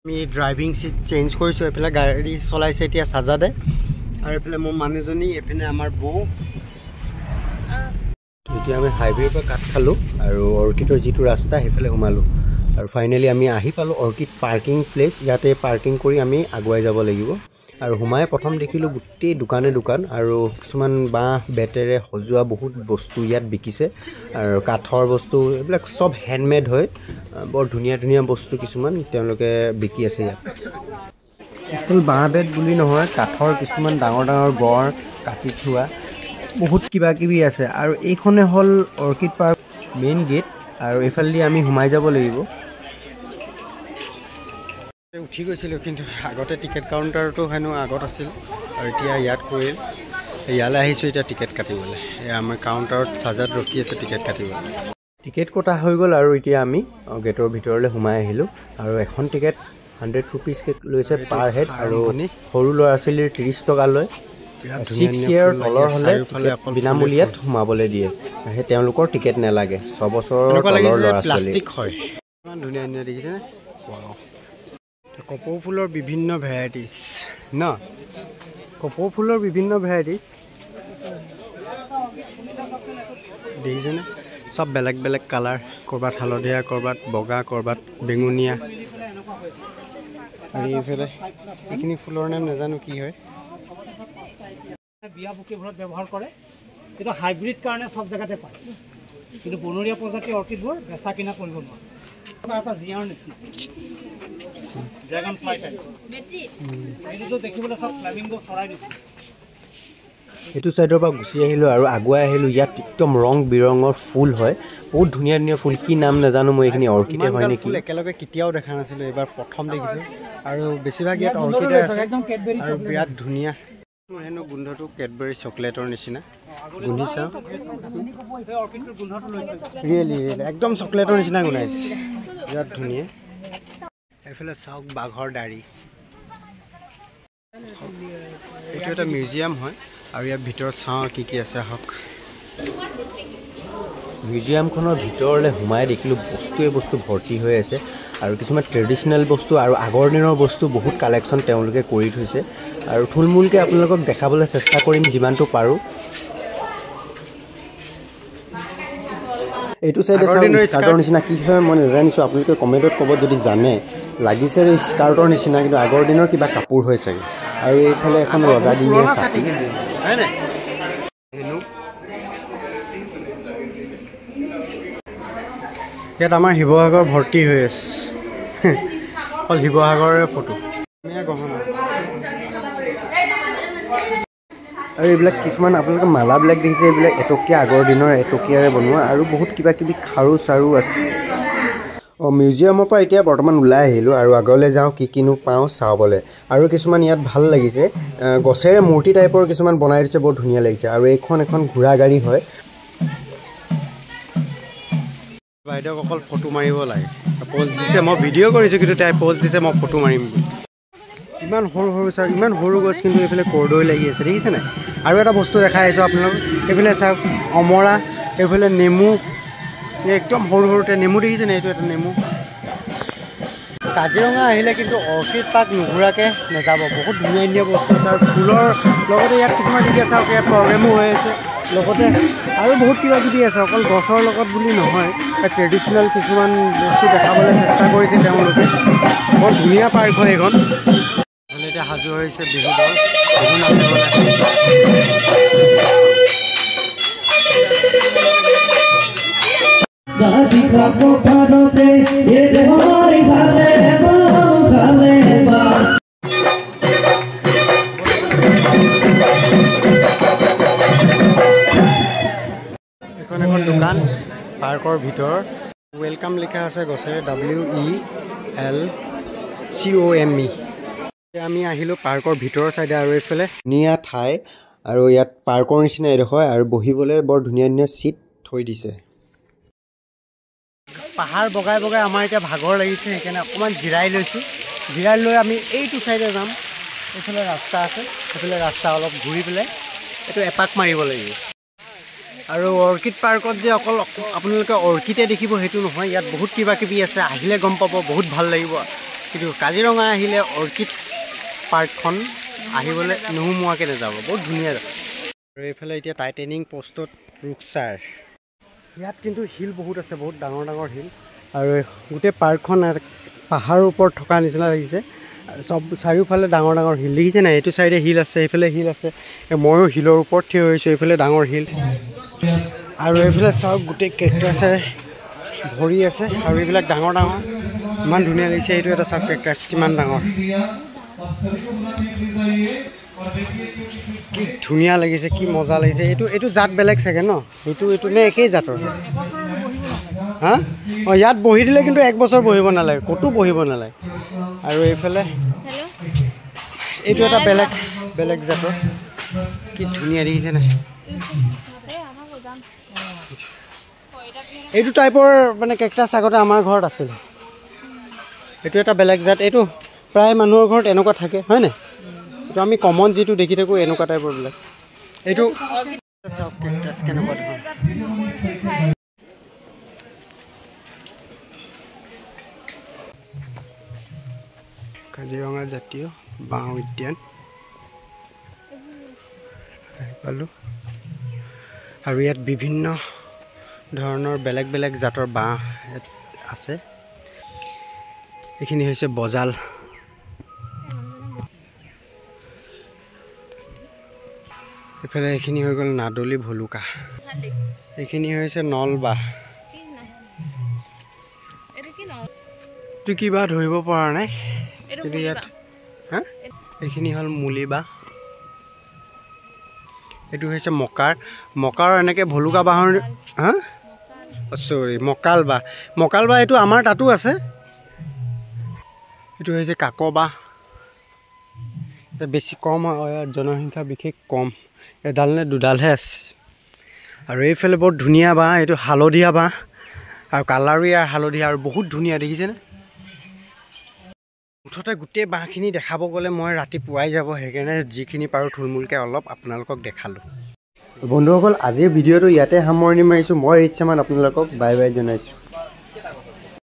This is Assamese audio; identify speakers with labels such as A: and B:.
A: আমি ড্ৰাইভিং ছিট চেঞ্জ কৰিছোঁ। এইফালে গাড়ী চলাইছে এতিয়া চাজাদে, আৰু এইফালে মোৰ মানুহজনী, এইপিনে আমাৰ বৌ। এতিয়া আমি হাইৱেৰ পৰা কাট খালোঁ আৰু অৰ্কিডৰ যিটো ৰাস্তা সেইফালে সোমালোঁ, আৰু ফাইনেলি আমি আহি পালোঁ অৰ্কিড পাৰ্কিং প্লেচ। ইয়াতে পাৰ্কিং কৰি আমি আগুৱাই যাব লাগিব। আৰু সোমাই প্ৰথম দেখিলোঁ গোটেই দোকানে দোকান, আৰু কিছুমান বাঁহ বেতেৰে সজোৱা বহুত বস্তু ইয়াত বিকিছে, আৰু কাঠৰ বস্তু, এইবিলাক চব হেণ্ডমেড হয়। বৰ ধুনীয়া ধুনীয়া বস্তু কিছুমান তেওঁলোকে বিকি আছে ইয়াত। অকল বাঁহ বেত বুলি নহয়, কাঠৰ কিছুমান ডাঙৰ ডাঙৰ গড় কাটি থোৱা বহুত কিবা কিবি আছে। আৰু এইখনে হ'ল অৰ্কিড পাৰ্ক মেইন গেট, আৰু এইফালেদি আমি সোমাই যাব লাগিব। উঠি গৈছিলোঁ, কিন্তু আগতে টিকেট কাউণ্টাৰটো হেনো আগত আছিল, আৰু এতিয়া ইয়াত কৰিল। ইয়ালৈ আহিছোঁ এতিয়া টিকেট কাটিবলৈ। এয়া আমাৰ কাউণ্টাৰত চাজাত ৰখি আছে টিকেট কাটিবলৈ। টিকেট কটা হৈ গ'ল, আৰু এতিয়া আমি গেটৰ ভিতৰলৈ সোমাই আহিলোঁ। আৰু এখন টিকেট 100 ৰুপিজকৈ লৈছে পাৰ হেড, আৰু সৰু ল'ৰা ছোৱালীৰ 30 টকা লয়। 6 ইয়েৰ তলৰ হ'লে বিনামূলীয়াত সোমাবলৈ দিয়ে, সেই তেওঁলোকৰ টিকেট নালাগে। 6 বছৰৰ তলৰ ল'ৰা ছোৱালী। হয়, ইমান ধুনীয়া ধুনীয়া দেখিছেনে? কপৌ ফুলৰ বিভিন্ন ভেৰাইটিজ ন, কপৌ ফুলৰ বিভিন্ন ভেৰাইটিজ দেখিছেনে? চব বেলেগ বেলেগ কালাৰ, ক'ৰবাত হালধীয়া, ক'ৰবাত বগা, ক'ৰবাত বেঙুনীয়া। আৰু এইফালে এইখিনি ফুলৰ নাম নাজানো কি হয়।
B: বিয়া বুকেবোৰত ব্যৱহাৰ কৰে। এইটো হাইব্ৰিড কাৰণে চব জেগাতে পায়, কিন্তু বনৰীয়া প্ৰজাতিৰ অৰ্কিডবোৰ বেচা কিনা কৰিব নোৱাৰে। এটা জীয়াৰ নিচিনা ড্ৰেগন ফ্লাই টাইপ, এইটোতো দেখিবলৈ চব ফ্লেমিংগো চৰাই নিচিনা।
A: সেইটো ছাইডৰ পৰা গুচি আহিলোঁ আৰু আগুৱাই আহিলোঁ। ইয়াত একদম ৰং বিৰঙৰ ফুল হয়, বহুত ধুনীয়া ধুনীয়া ফুল। কি নাম নাজানো মই, এইখিনি অৰ্কিডে হয় নেকি? একেলগে কেতিয়াও দেখা নাছিলোঁ, এইবাৰ প্ৰথম দেখিছোঁ। আৰু বেছিভাগ ইয়াত অৰ্কিডে আছে, আৰু বিৰাট ধুনীয়া। মোৰ হেনো গোন্ধটো কেডবেৰী চকলেটৰ নিচিনা গোন্ধি চাওঁ। ৰিয়েলি ৰিয়েলি একদম চকলেটৰ নিচিনা গোন্ধাইছে, বিৰাট ধুনীয়া। এইফালে চাওক বাঘৰ দাড়ি। এইটো এটা মিউজিয়াম হয়, আৰু ইয়াৰ ভিতৰত চাওঁ কি কি আছে আহক। মিউজিয়ামখনৰ ভিতৰলৈ সোমাই দেখিলোঁ বস্তুৱে বস্তু ভৰ্তি হৈ আছে, আৰু কিছুমান ট্ৰেডিশ্যনেল বস্তু আৰু আগৰ দিনৰ বস্তু বহুত কালেকশ্যন তেওঁলোকে কৰি থৈছে। আৰু থুলমূলকৈ আপোনালোকক দেখাবলৈ চেষ্টা কৰিম যিমানটো পাৰোঁ। এইটো চাইডে চাওক স্কাৰ্টৰ নিচিনা কি হয় মই নাজানিছোঁ, আপোনালোকে কমেণ্টত ক'ব যদি জানে। লাগিছে স্কাৰ্টৰ নিচিনা, কিন্তু আগৰ দিনৰ কিবা কাপোৰ হয় চাগে। আৰু এইফালে এখন ৰজাদিনীয়া ছাতি। ইয়াত আমাৰ শিৱসাগৰ ভৰ্তি হৈ আছে, অকল শিৱসাগৰৰে ফটো। আৰু এইবিলাক কিছুমান আপোনালোকে মালাবিলাক দেখিছে, এইবিলাক এটকীয়া আগৰ দিনৰ এটকীয়াৰে বনোৱা, আৰু বহুত কিবা কিবি খাৰু চাৰু আছে। অঁ, মিউজিয়ামৰ পৰা এতিয়া বৰ্তমান ওলাই আহিলোঁ আৰু আগলৈ যাওঁ, কি কিনো পাওঁ চাবলৈ। আৰু কিছুমান ইয়াত ভাল লাগিছে, গছেৰে মূৰ্তি টাইপৰ কিছুমান বনাই দিছে, বৰ ধুনীয়া লাগিছে। আৰু এইখন এখন ঘোঁৰা গাড়ী হয়। বাইদেউক অকল ফটো মাৰিব লাগে, প'জ দিছে, মই ভিডিঅ' কৰিছোঁ, কিন্তু তাই প'জ দিছে মই ফটো মাৰিম বুলি। ইমান সৰু সৰু চাওক, ইমান সৰু গছ, কিন্তু এইফালে কৰ্দৈ লাগি আছে, দেখিছে নাই? আৰু এটা বস্তু দেখাই আহিছোঁ আপোনালোক, এইফালে চাওক অমৰা, এইফালে নেমু, একদম সৰু সৰুতে নেমু দেখিছে নাই? এইটো এটা নেমু। কাজিৰঙা আহিলে কিন্তু অৰ্কিড পাৰ্ক নুঘূৰাকৈ নাযাব, বহুত ধুনীয়া ধুনীয়া বস্তু আছে। আৰু ফুলৰ লগতে ইয়াত কিছুমান এতিয়া চাওক ইয়াত প্ৰগ্ৰেমো হৈ আছে, লগতে আৰু বহুত কিবা কিবি আছে। অকল গছৰ লগত বুলি নহয়, ট্ৰেডিশ্যনেল কিছুমান বস্তু দেখাবলৈ চেষ্টা কৰিছে তেওঁলোকে। বৰ ধুনীয়া পাৰ্ক হয় এইখন। এতিয়া সাজু হৈছে বিহু দল, বিহু নাচিবলৈ। এইখন এখন দোকান পাৰ্কৰ ভিতৰত। Welcome লিখা আছে গছেৰে, WELCOME। আমি আহিলোঁ পাৰ্কৰ ভিতৰৰ চাইডে, আৰু এইফালে ধুনীয়া ঠাই, আৰু ইয়াত পাৰ্কৰ নিচিনা এডোখৰ, আৰু বহিবলৈ বৰ ধুনীয়া ধুনীয়া চিট থৈ দিছে। পাহাৰ বগাই বগাই আমাৰ এতিয়া ভাগৰ লাগিছে, সেইকাৰণে অকণমান জিৰাই লৈছোঁ। জিৰাই লৈ আমি এইটো চাইডে যাম, এইফালে ৰাস্তা আছে, সেইফালে ৰাস্তা অলপ ঘূৰি পেলাই এইটো এপাক মাৰিব লাগিব। আৰু অৰ্কিড পাৰ্কত যে অকল আপোনালোকে অৰ্কিডে দেখিব সেইটো নহয়, ইয়াত বহুত কিবা কিবি আছে, আহিলে গম পাব, বহুত ভাল লাগিব। কিন্তু কাজিৰঙা আহিলে অৰ্কিড পাৰ্কখন আহিবলৈ নোসোমোৱাকৈ নাযাব, বহুত ধুনীয়া। আৰু এইফালে এতিয়া টাইটেনিং পষ্টত ৰুকচাৰ। ইয়াত কিন্তু শিল বহুত আছে, বহুত ডাঙৰ ডাঙৰ শিল। আৰু গোটেই পাৰ্কখন পাহাৰৰ ওপৰত থকা নিচিনা লাগিছে। চব চাৰিওফালে ডাঙৰ ডাঙৰ শিল দেখিছে নাই? এইটো চাইডে শিল আছে, এইফালে শিল আছে। ময়ো শিলৰ ওপৰত থিয় হৈছোঁ, এইফালে ডাঙৰ শিল। আৰু এইফালে চাওক গোটেই কেক্টাছেৰে ভৰি আছে। আৰু এইবিলাক ডাঙৰ ডাঙৰ, ইমান ধুনীয়া লাগিছে। এইটো এটা চাওক কেক্টাছ কিমান ডাঙৰ, কি ধুনীয়া লাগিছে, কি মজা লাগিছে। এইটো এইটো জাত বেলেগ চাগে ন? এইটো এইটো নে একেই জাতৰ? হা, অঁ, ইয়াত বহি দিলে কিন্তু এক বছৰ বহিব নালাগে, ক'তো বহিব নালাগে। আৰু এইফালে এইটো এটা বেলেগ বেলেগ জাতৰ, কি ধুনীয়া দেখিছে নাই? এইটো টাইপৰ মানে কেক্টাছ আগতে আমাৰ ঘৰত আছিলে। এইটো এটা বেলেগ জাত, এইটো প্ৰায় মানুহৰ ঘৰত এনেকুৱা থাকে, হয় নাই? এইটো আমি কমন যিটো দেখি থাকোঁ এনেকুৱা টাইপৰবিলাক। এইটো চাওক কেক্টাছ কেনেকুৱা ধৰণৰ। কাজিৰঙা জাতীয় বাঁহ উদ্যান আহি পালোঁ। আৰু ইয়াত বিভিন্ন ধৰণৰ বেলেগ বেলেগ জাতৰ বাঁহ ইয়াত আছে। এইখিনি হৈছে বজাল। এইফালে এইখিনি হৈ গ'ল নাদলী ভলুকা। এইখিনি হৈছে নল বাঁহ। এইটো কিবা ধৰিব পৰা নাই কিন্তু ইয়াত। হা, এইখিনি হ'ল মুলি বাঁহ। এইটো হৈছে মকাৰ। মকাৰ এনেকৈ ভলুকা বাঁহৰ, হা চৰি, মকাল বাঁহ। মকাল বাঁহ এইটো আমাৰ তাতো আছে। এইটো হৈছে কাক বাঁহ। বেছি কম হয়, জনসংখ্যা বিশেষ কম, এডাল নে দুডালহে আছে। আৰু এইফালে বৰ ধুনীয়া বাঁহ, এইটো হালধীয়া বাঁহ আৰু কালাৰো ইয়াৰ হালধীয়া আৰু বহুত ধুনীয়া দেখিছেনে? মুঠতে গোটেই বাঁহখিনি দেখাব গ'লে মই ৰাতিপুৱাই যাব, সেইকাৰণে যিখিনি পাৰোঁ থুলমূলকৈ অলপ আপোনালোকক দেখালোঁ। বন্ধুসকল, আজিৰ ভিডিঅ'টো ইয়াতে সামৰণি মাৰিছোঁ। মই ৰিচামান আপোনালোকক বাই বাই জনাইছোঁ।